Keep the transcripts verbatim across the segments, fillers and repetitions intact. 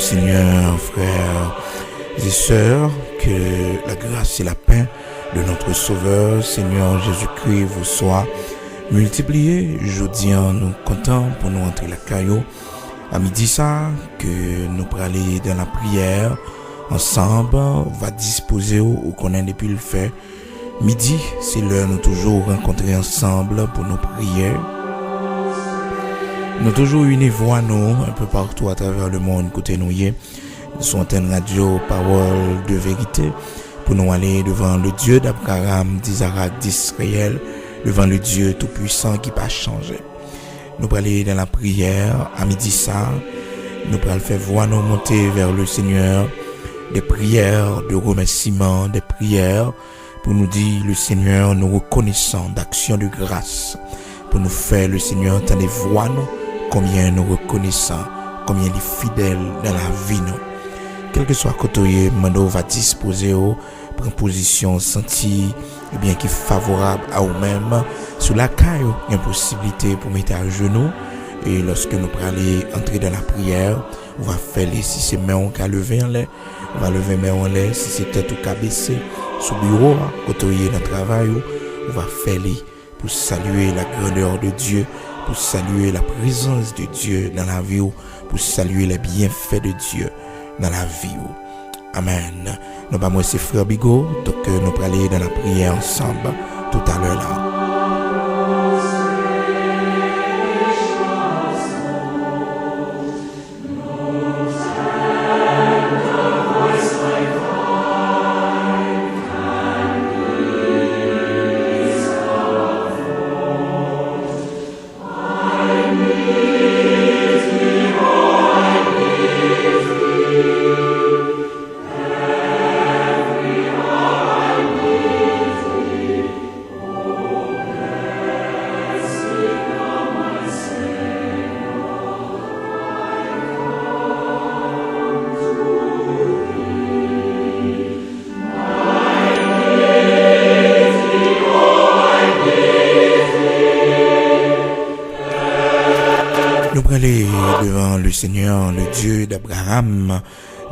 Seigneur, frères et sœurs, que la grâce et la paix de notre Sauveur, Seigneur Jésus-Christ, vous soit multipliée. Jodi a, nou kontan pou nou antre lakay ou. A midi sa, ke nou prale dans la prière ensemble, ou va dispoze w, ou konnen depi l fè midi, se lè nou toujou rankontre ansanm pou nou priye. Nou toujou ini vwa nou un peu partout à travers le monde kote nou ye. Sou antèn radyo Pawòl de Verite, pou nou ale devan le Dieu d'Abraham, d'Isaac, d'Israël, devan le Dieu Tout-Puissant ki pa chanje. Nou prale dans la prière a midi sa. Nou pral fè vwa nou monte vers le Seigneur, des prières de remerciement, des prières pou nou di le Seigneur nou rekonesan, d'action de grâce, pou nou fè le Seigneur tande vwa nou, konbyen nou rekonesan, konbyen li fidèl dans la vie nou. Kèlkeswa kote w ye, m mande w va dispoze w, pran pozisyon w santi, ebyen, ki favorab a ou menm. Si w lakay ou, gen posiblite pou mete ajenou, e lòske nou prale antre dans la prière, ou va fè li, si se men w ka leve anlè, ou va leve men w anlè, si se tèt ou ka bese, sou biwo a, kote w ye nan travay ou, ou va fè li pou salye la grandeur de Dieu, pou salye la présence de Dieu dans la vie ou, pou salye les bienfaits de Dieu dans la vie ou. Amen. Non pa mwen se frè Bigo, donk, euh, nou prale dans la prière ensemble tout à l'heure la. Nou prale devan le Seigneur, le Dieu d'Abraham,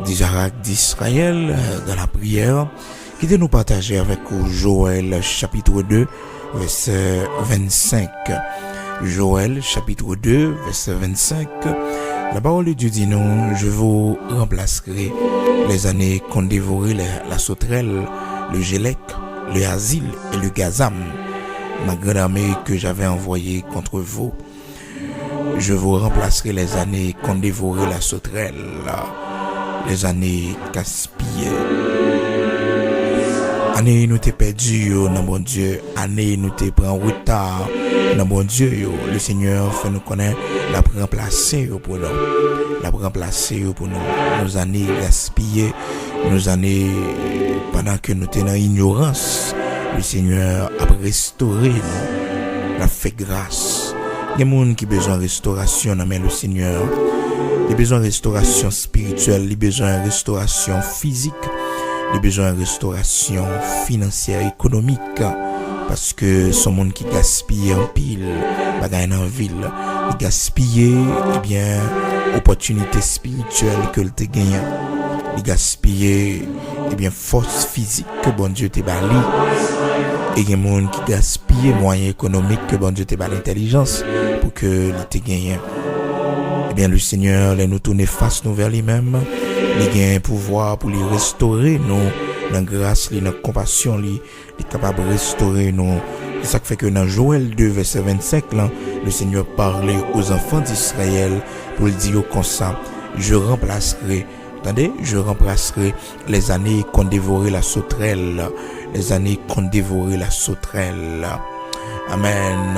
d'Isaac, d'Israël, euh, dans la prière. Kite nou pataje avèk ou Joël chapitre deux, verset vingt-cinq. Joël chapitre deux, verset vingt-cinq. La parole de Dieu dit nous, je vous remplacerai les années qu'ont dévoré la, la sauterelle, le gélec, le asile et le gazam, ma grande armée que j'avais envoyée contre vous. Je vous remplacerai les années qu'ont dévoré la sauterelle, les années gaspillées. Ane nou te pèdi yo nan Bondye, ane nou te pran reta nan Bondye yo, le Seigneur fè nou konnen l ap ranplase yo pou nou. L ap ranplase yo pou nou. Nos années gaspillées, nos années pandan ke nou te nan inyorans, le Seigneur ap restore nou. L ap fè gras. Gen moun ki bezwen restorasyon nan men le Seigneur. Li bezwen restorasyon espirityèl, li bezwen restorasyon fizik, li bezwen restorasyon finansyè, ekonomik, paske se yon moun ki gaspiye anpil bagay nan vi l. Li gaspiye, ebyen, opòtinite espirityèl ke l te genyen. Li gaspiye, ebyen, fòs fizik ke Bondye te ba li. E gen moun ki gaspiye mwayen ekonomik ke Bondye te ba l, entèlijans pou ke li te genyen. Ebyen, le Seigneur, lè nou tounen fas nou vè li menm, li gen pouvwa pou li restore nou nan gras li, nan konpasyon li, li kapab restore nou. Se sa k fè ke nan Joël deux, verset vingt-cinq lan, le Seigneur parle aux enfants d'Israël pou l di yo konsa, je remplacerai, tande, je remplacerai les années qu'ont dévoré la sauterelle, les années qu'ont dévoré la sauterelle. Amen.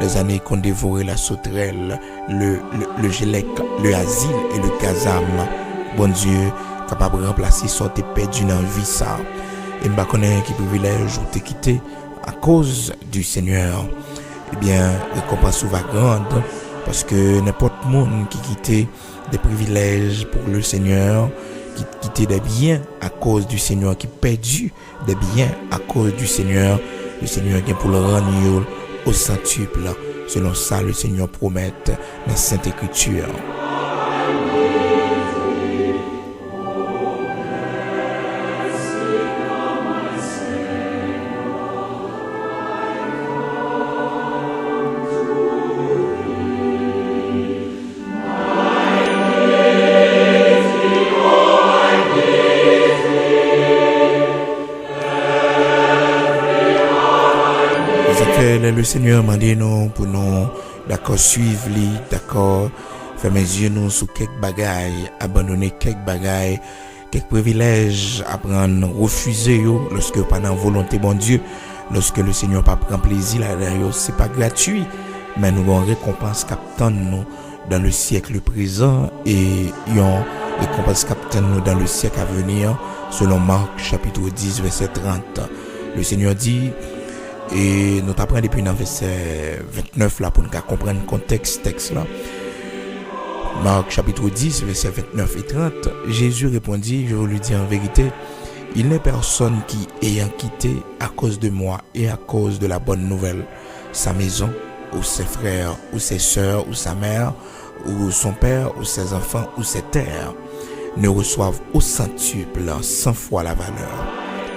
Les années qu'ont dévoré la sauterelle, le, le, le gélec, le asile et le gazam. Bondye kapab ranplase sa w te pèdi nan vi sa. E m pa konnen ki privilèj ou te kite akoz du Seigneur. Ebyen, rekonpans ou va grand, paske nenpòt moun ki kite des privilèges pour le Seigneur, ki kite des biens à cause du Seigneur, ki pèdi des biens à cause du Seigneur, le Seigneur gen pou l rann yo au centuple, selon sa le Seigneur pwomèt nan Sent Ekriti. Le Senyè mande nou pou nou dakò swiv li, dakò fèmen zye nou sou kèk bagay, abandone kèk bagay, kèk privilèj, aprann refize yo lòske yo pa nan volonte Bondye, lòske le Senyè pa pran plezi ladan yo. Se pa gratui, men nou gen yon rekonpans k ap tann nou dans le siècle présent e yon rekonpans k ap tann nou dans le siècle à venir, selon Marc chapitre dix, verset trente. Le Senyè di, e nou ta pran depi nan vèsè ventnèf la pou nou ka konprann kontèks tèks la. Marc chapitre dix, versets vingt-neuf et trente, Jésus répondit, je vous le dis en vérité, il n'est personne qui, ayant quitté à cause de moi et à cause de la bonne nouvelle, sa maison, ou ses frères, ou ses sœurs, ou sa mère, ou son père, ou ses enfants, ou ses terres, ne reçoive au centuple cent fois la valeur,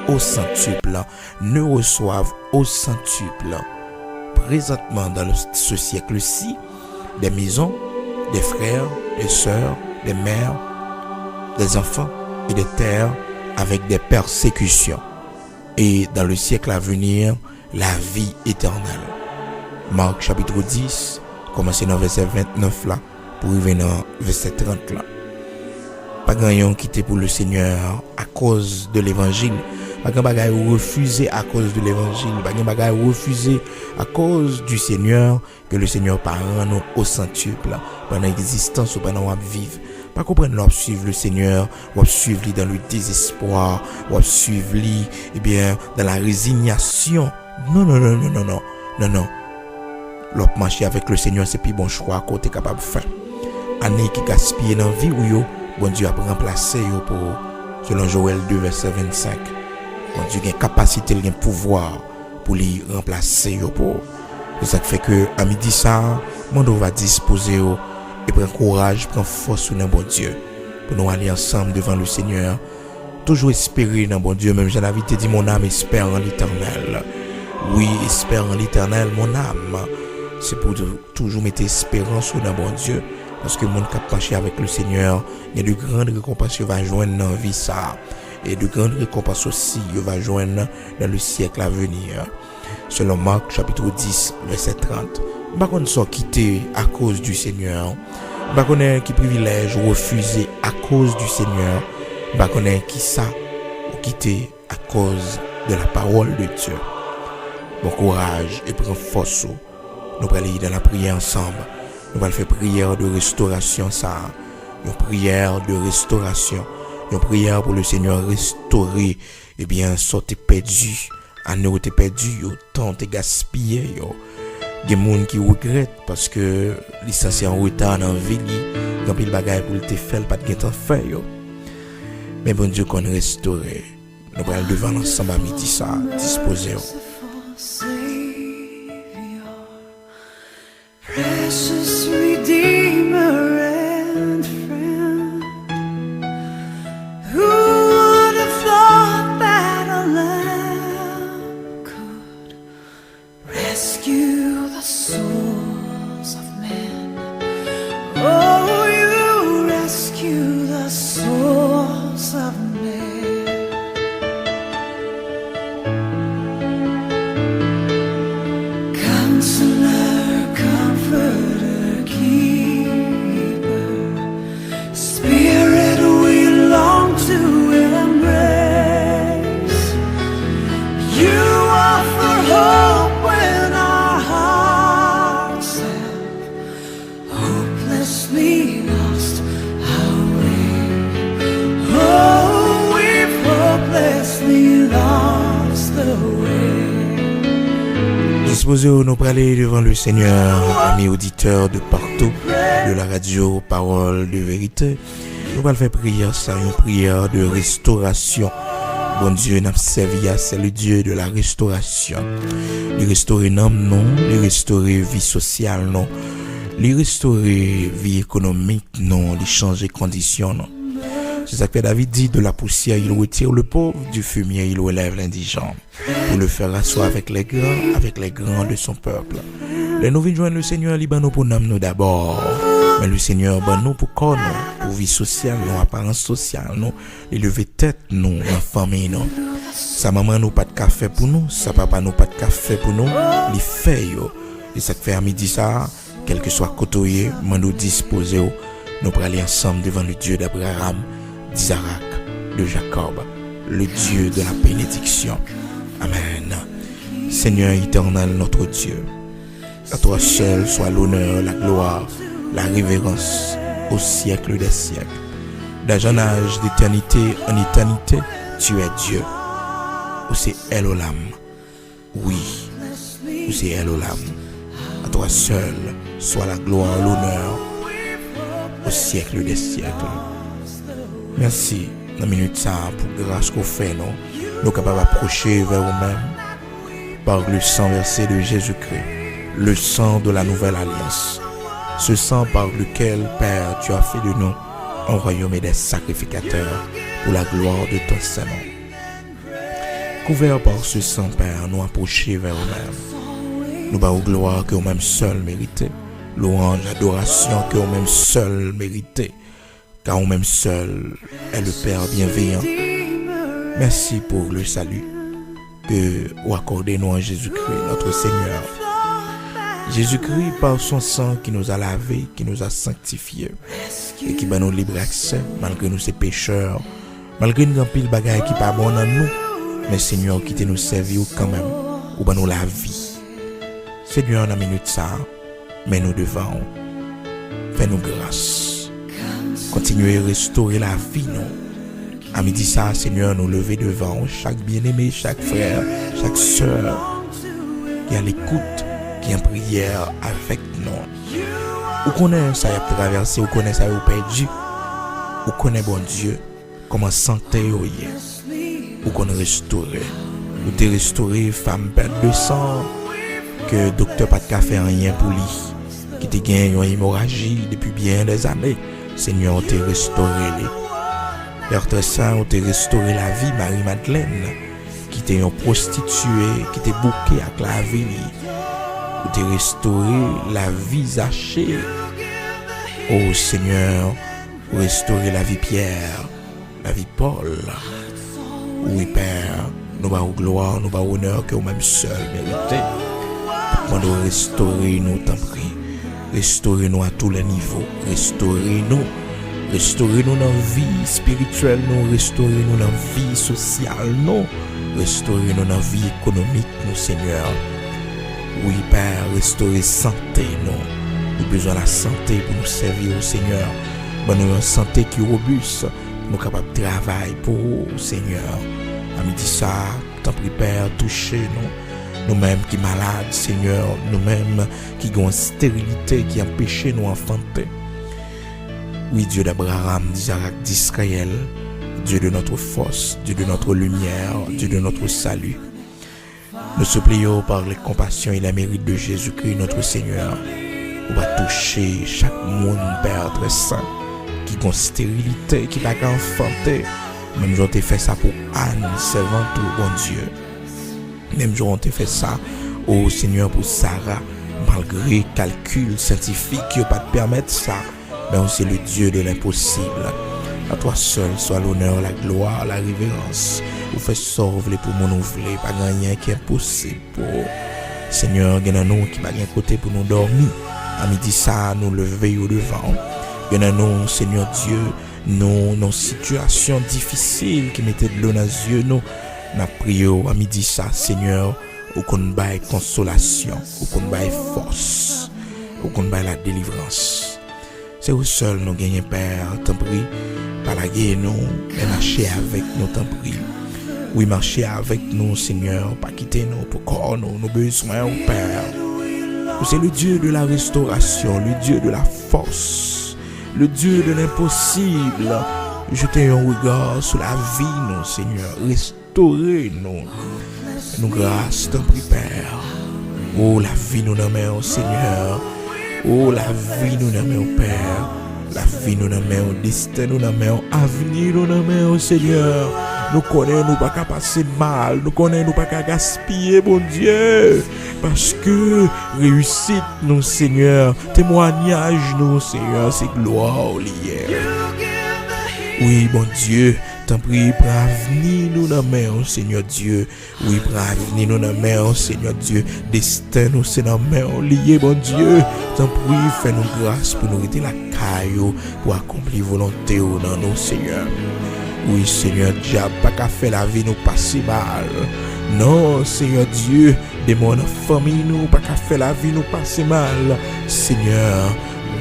au centuple, ne reçoive au centuple. Présentement, dans le- ce siècle-ci, des maisons, des frères, des sœurs, des mères, des enfants et des terres avec des persécutions. Et dans le siècle à venir, la vie éternelle. Marc chapitre dix, kòmanse nan vèsè ventnèf la pou rive nan vèsè trant la. Pa gen anyen w kite pou le Senyè akoz de levanjil. Pa gen bagay ou refize akoz de levanjil. Pa gen bagay ou refize akoz du Senyè, ke le Senyè pa rann ou au centuple pandan egzistans ou, pandan w ap viv. Pa konprann lè w ap swiv le Senyè, w ap swiv li dans le désespoir, w ap swiv li, ebyen, dans la résignation. Non, non, non, non, non, non, non, non. Lè w ap mache avèk le Senyè, se pi bon chwa ke w te kapab fè. Ane ki gaspiye nan vi w yo, Bondye ap ranplase yo pou ou, selon Joël deux, verset vingt-cinq. Bondye gen kapasite, l gen pouvwa pou li ranplase yo pou ou. Se sa k fè ke, a midi sa a, mande w va dispoze w e pran kouraj, pran fòs ou nan Bondye, pou nou ale ansanm devan le Senyè. Toujou espere nan Bondye, menm jan David te di, mon âme espère en l'Éternel. Wi, espère en l'Éternel, mon âme. Se pou tou- toujou mete esperans ou nan Bondye, paske moun k ap mache avèk le Senyè, gen de grann rekonpans yo va jwenn nan vi sa a, e de grann rekonpans osi yo va jwenn dans le siècle à venir. Selon Marc chapitre dix, verset trente. M pa konn sa w kite akoz du Senyè. M pa konnen ki privilèj ou refize akoz du Senyè. M pa konnen ki sa ou kite akoz de la parole de Dieu. Bon kouraj e pran fòs ou. Nou prale dans la prière ansanm. Nou pral fè priyè de restorasyon sa a. Yon priyè de restorasyon. Yon priyè pou le Senyè restore, ebyen, sa w te pèdi. Ane w te pèdi yo, tan w te gaspiye yo. Gen moun ki regrèt paske li sanse an reta nan vi li. Gen anpil bagay pou l te fè, l pa t gentan fè yo. Men Bondye konn restore. Nou pral devan l ansanm a midi sa a. Dispoze w. Precious Redeemer and friend, who would have thought that a lamb could rescue the souls of men? Oh, you rescue the souls of men. Counselor, comforter, keeper, Spirit we long to embrace. You offer hope when our hearts have hopelessly lost our way. Oh, we've hopelessly lost the way. Dispoze w, nou prale devan le Senyè, ami oditè de partou de la radio Parole de Vérité. Nou pral fè priyè sa, yon priyè de restorasyon. Bondye n ap sèvi a, c'est le Dieu de la restauration. Li restore nanm nou, li restore vi sosyal nou, li restore vi ekonomik nou, li chanje kondisyon nou. Se sa k fè David di, de la poussière, il retire le pauvre, du fumier, il relève l'indigent, pour le faire asseoir avec les grands, avec les grands de son peuple. Lè nou vin jwenn le Senyè, li ban nou pou nanm nou dabò. Men le Senyè ban nou pou kò nou, pou vi sosyal nou, aparans sosyal nou. Li leve tèt nou nan fanmi nou. Sa manman nou pa t ka fè pou nou, sa papa nou pa t ka fè pou nou, li fè yo. E sa k fè a midi sa a, kèlkeswa kote w ye, mande w dispoze w, nou prale ansanm devan le Dieu d'Abraham, d'Isaac, de Jacob, le Dieu de la bénédiction. Amen. Seigneur éternel, notre Dieu, à toi seul soit l'honneur, la gloire, la révérence au siècle des siècles. D'âge en âge, d'éternité en éternité, tu es Dieu. Ou se El Olam. Oui, ou se El Olam. À toi seul soit la gloire, l'honneur au siècle des siècles. Mèsi nan minit sa a pou gras ke w fè nou, nou kapab apwoche vè ou menm par le sang versé de Jésus-Christ, le sang de la nouvelle alliance, ce sang par lequel, Père, tu as fait de nous un royaume et des sacrificateurs pour la gloire de ton saint nom. Couvert par ce sang, Père, nou apwoche vè ou menm. Nou ba ou glwa ke ou menm sèl merite, lwanj, adorasyon ke ou menm sèl merite, car ou menm sèl est le Père bienveillant. Mèsi pou le salut ke ou akòde nou an Jezikri, notre Seigneur. Jésus-Christ, par son sang qui nous a lavés, qui nous a sanctifiés, e ki ban nou lib aksè, malgre nou se pechè, malgre n gen anpil bagay ki pa bon nan nou, men Senyè, ou kite nou sèvi w kanmenm, ou ban nou lavi. Senyè, nan minit sa a, men nou devan w. Fè nou gras. Kontinye restore lavi nou. A midi sa a, Senyè, nou leve devan w chak byeneme, chak frè, chak sè ki alekout, ki an priyè avèk nou. Ou konnen sa y ap travèse, ou konnen sa yo pèdi. Ou konnen, Bondye, kòman sante yo ye. Ou konn restore. Ou te restore fanm pèt de san ke doktè pa t ka fè anyen pou li, ki te gen yon emoraji depi byen dèzane. Senyè, ou te restore li. Pè Trè Sen, ou te restore lavi Mari Madlèn, ki te yon pwostitye, ki te bouke ak lavi li. Ou te restore lavi Zache. O Senyè, ou restore lavi Pyè, lavi Pòl. Wi, Pè, nou ba ou glwa, nou ba ou onè ke ou menm sèl merite. N ap mande w restore nou, tanpri. Restore nou à tous les niveaux. Restore nou. Restore nou nan vi espirityèl nou. Restore nou nan vi sosyal nou. Restore nou nan vi ekonomik nou, Senyè. Wi, Pè, restore sante nou. Nou bezwen lasante pou nou sèvi w, Senyè. Ban nou yon sante ki wobis, pou nou kapab travay pou ou, Senyè. A midi sa a, tanpri, Pè, touche nou. Nou menm ki malad, Senyè, nou menm ki gen yon sterilite ki anpeche nou anfante. Oui, Dieu d'Abraham, d'Isaac, d'Israël, Dieu de notre force, Dieu de notre lumière, Dieu de notre salut. Nous supplions par les compassions et les mérites de Jésus-Christ notre Seigneur, ou va touche chak moun, Pè Trè Sen, ki gen sterilite, ki pa ka anfante, menm jan w te fè sa pou Ann, sèvant ou, Bondye. Menm jan w te fè sa, o Senyè, pou Sara, malgre kalkil syantifik yo pa t pèmèt sa, men ou se le Dieu de l'impossible. À toi seul soit l'honneur, la gloire, la révérence. Ou fè sa w vle pou moun ou vle, pa gen anyen ki enposib pou ou. Senyè, gen nan nou ki pa gen kote pou nou dòmi. A midi sa a, nou leve yo devan w. Gen nan nou, Senyè Dye, nou nan sitiyasyon difisil ki mete dlo nan zye nou. N ap priye w a midi sa, Senyè, ou konn bay konsolasyon, ou konn bay fòs, ou konn bay ladelivrans. Se ou sèl nou genyen, Pè, tanpri, pa lage nou, men mache avèk nou, tanpri. Wi, mache avèk nou, Senyè, pa kite nou pou kò nou, nou bezwen w, Pè. Ou se le Dieu de la restauration, le Dieu de la force, le Dieu de l'impossible. Jete yon rega sou lavi nou, Senyè. Restore nou. Fè nou gras, tanpri, Pè. O, lavi nou nan men w, Senyè. O, lavi nou nan men w, Pè. Lavi nou nan men w, desten nou nan men w, avni nou nan men w, Senyè. Nou konnen nou pa ka pase mal, nou konnen nou pa ka gaspiye, Bondye. Paske reyisit nou, Senyè, temwayaj nou, Senyè, se glwa w li ye. Wi, Bondye, Tanpri, pran avni nou nan men w, Senyè Dye. Wi, pran avni nou nan men w, Senyè Dye. Desten nou se nan men w li ye, Bondye. Tanpri, fè nou gras pou nou rete lakay ou, pou akonpli volonte w nan nou, Senyè. Wi, Senyè, dyab pa ka fè lavi nou pase mal. Non, Senyè Dye, demon nan fanmi nou pa ka fè lavi nou pase mal. Senyè,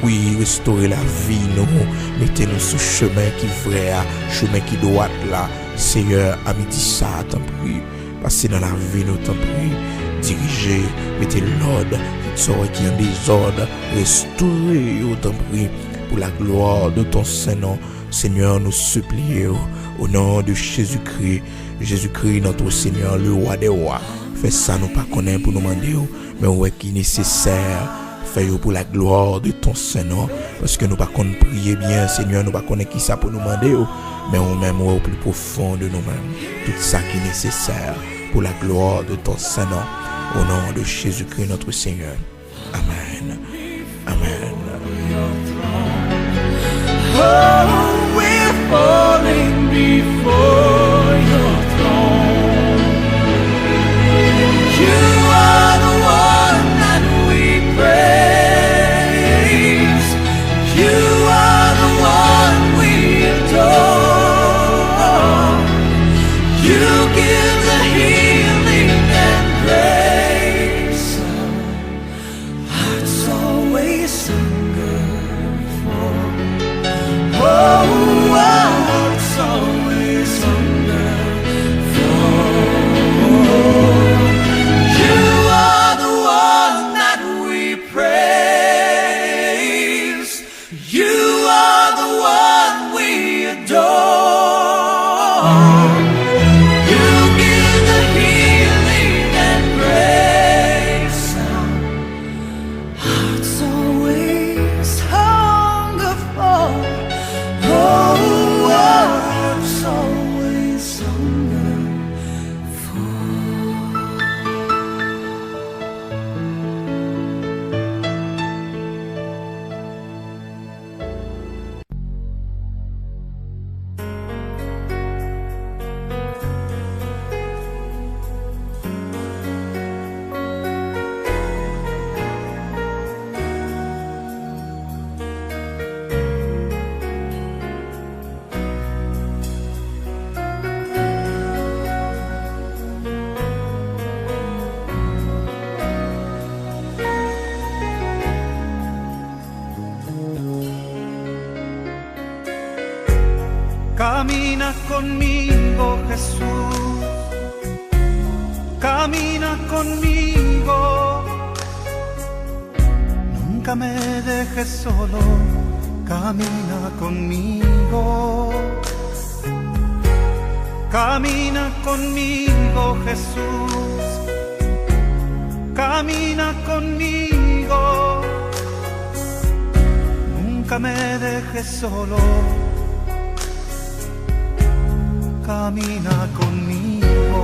wi, restore lavi nou, mete nou sou chemen ki vrè a, chemen ki dwat la. Senyè, a midi sa a, tanpri, pase nan lavi nou, tanpri, dirije, mete lòd, tout sa w wè ki an dezòd, restore yo, tanpri, pour la gloire de ton saint nom. Senyè, nou sipliye w, au nom de Jésus-Christ, Jésus-Christ, notre Seigneur, le Roi des Rois. Fè sa nou pa konnen pou nou mande w, men ou wè ki nesesè, fè yo pour la gloire de ton saint nom, paske nou pa konn priye byen, Senyè, nou pa konnen ki sa pou nou mande w, men ou menm ou wè au plus profond de nous-mêmes tout sa ki nesesè pour la gloire de ton saint nom, au nom de Jésus-Christ, notre Seigneur. Amen. Amen. Oh, we're falling before your throne. You are the one that we praise. You are the one we adore. You give the healing and grace. Hearts always hunger for. Oh, our hearts always hunger for. You are the one that we praise. You are the one we adore. You give the healing and grace. Hearts always hunger for. Oh, hearts always hunger for. Camina conmigo, Jesús. Camina conmigo. Nunca me dejes solo. Camina conmigo. Camina conmigo, Jesús. Camina conmigo. Nunca me dejes solo. Camina conmigo.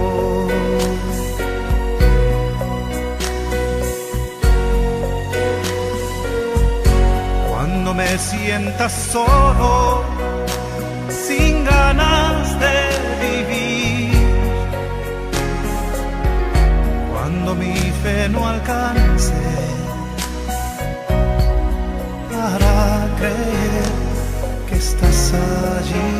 Cuando me sienta solo, sin ganas de vivir, cuando mi fe no alcance para creer que estás allí.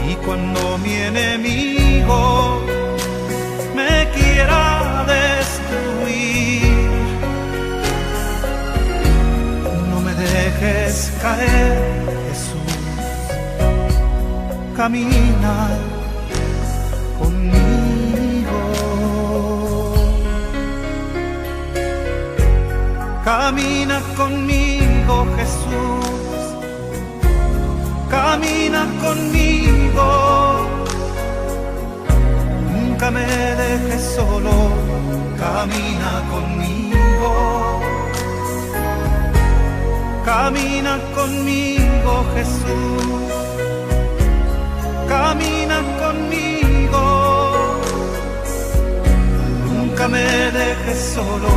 Y cuando mi enemigo me quiera destruir, no me dejes caer, Jesús. Camina conmigo. Camina conmigo, Jesús. Camina conmigo. Nunca me dejes solo. Camina conmigo. Camina conmigo, Jesús. Camina conmigo. Nunca me dejes solo.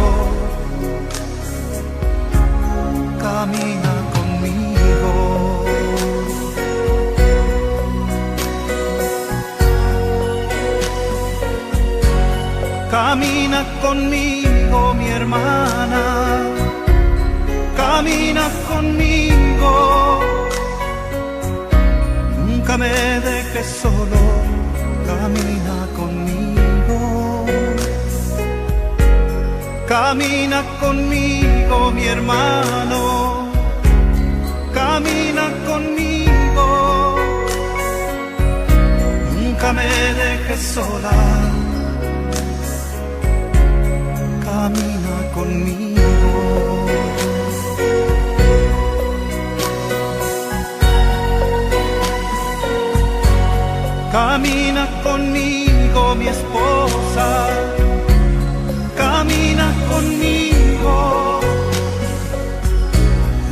Camina conmigo. Camina conmigo, mi hermana, camina conmigo, nunca me dejes solo, camina conmigo. Camina conmigo, mi hermano, camina conmigo, nunca me dejes sola, camina conmigo. Camina conmigo, mi esposa, camina conmigo,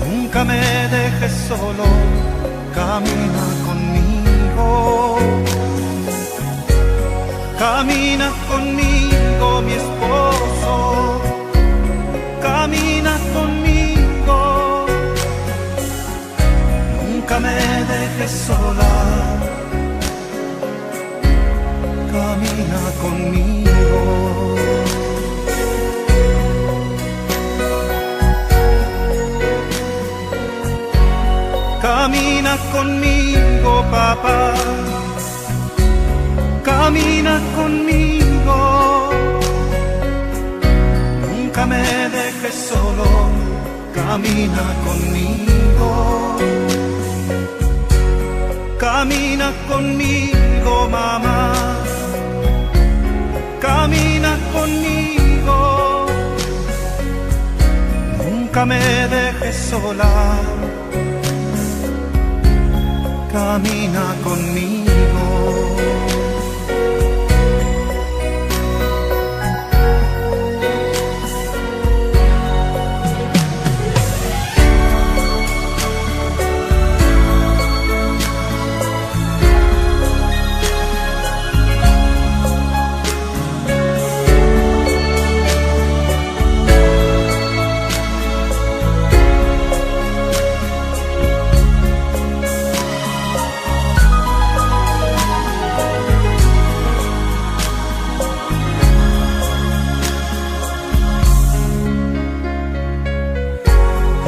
nunca me dejes solo, camina conmigo. Camina conmigo, mi esposo, camina conmigo, nunca me dejes sola, camina conmigo. Camina conmigo, papá, camina conmigo, nunca me dejes solo, camina conmigo. Camina conmigo, mamá, camina conmigo, nunca me dejes sola, camina conmigo.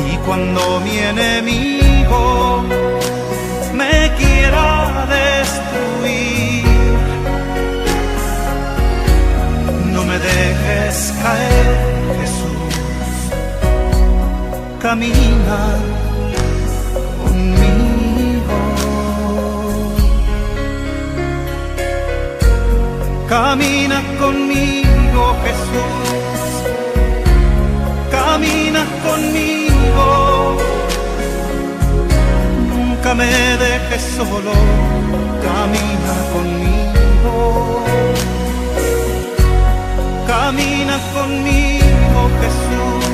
Y cuando mi enemigo me quiera destruir, no me dejes caer, Jesús. Camina conmigo. Camina conmigo, Jesús. Camina conmigo. Nunca me dejes solo. Camina conmigo. Camina conmigo, Jesús.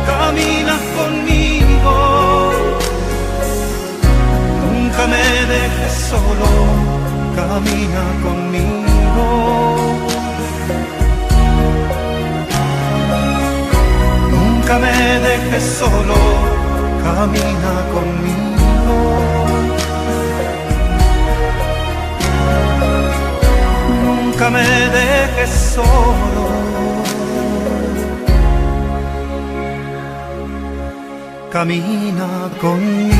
Camina conmigo. Nunca me dejes solo. Camina conmigo. Nunca me dejes solo. Camina conmigo. Nunca me dejes solo. Camina conmigo.